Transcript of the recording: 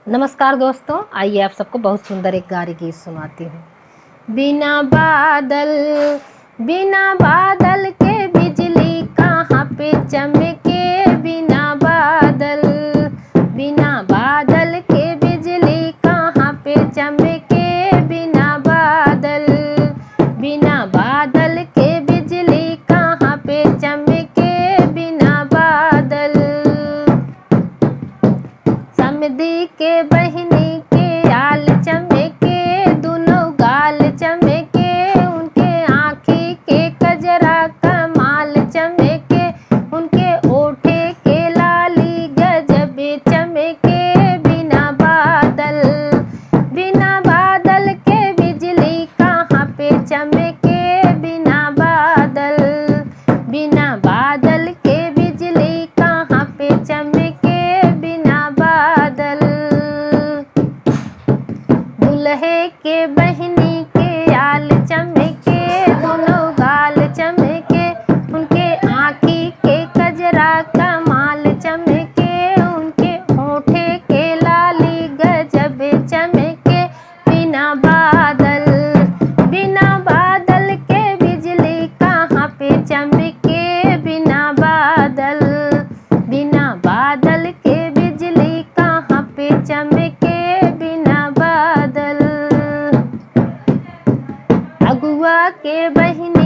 नमस्कार दोस्तों, आइए आप सबको बहुत सुंदर एक गारी गीत सुनाती हूँ। बिना बादल के बिजली कहाँ पे चमके, बिना बादल, बिना बादल के बिजली कहाँ पे चमके, बिना बादल, बिना बादल के बिजली कहाँ पे चमके, बिना बादल। समधी के बहिनी के आल चमके, दोनों गाल चमके, उनके आँखी के कजरा कमाल चमके, उनके ओठे के लाली गजब चमके, बिना बादल, बिना बादल के बिजली कहाँ पे चमके, बिना बादल, बिना बादल के बिजली कहाँ पे चमके, बिना बादल। दुल्हे के बहिनी के आल चमके, दोनों गाल चमके, उनके आँखी के कजरा कमाल चमके, उनके होठे के लाली गजब चमके, बिना बादल, बिना बादल के बिजली कहाँ पे चमके, बिना बादल, बिना बादल के बिजली कहाँ पे चमके, बिना बादल। अगुआ के बहिनी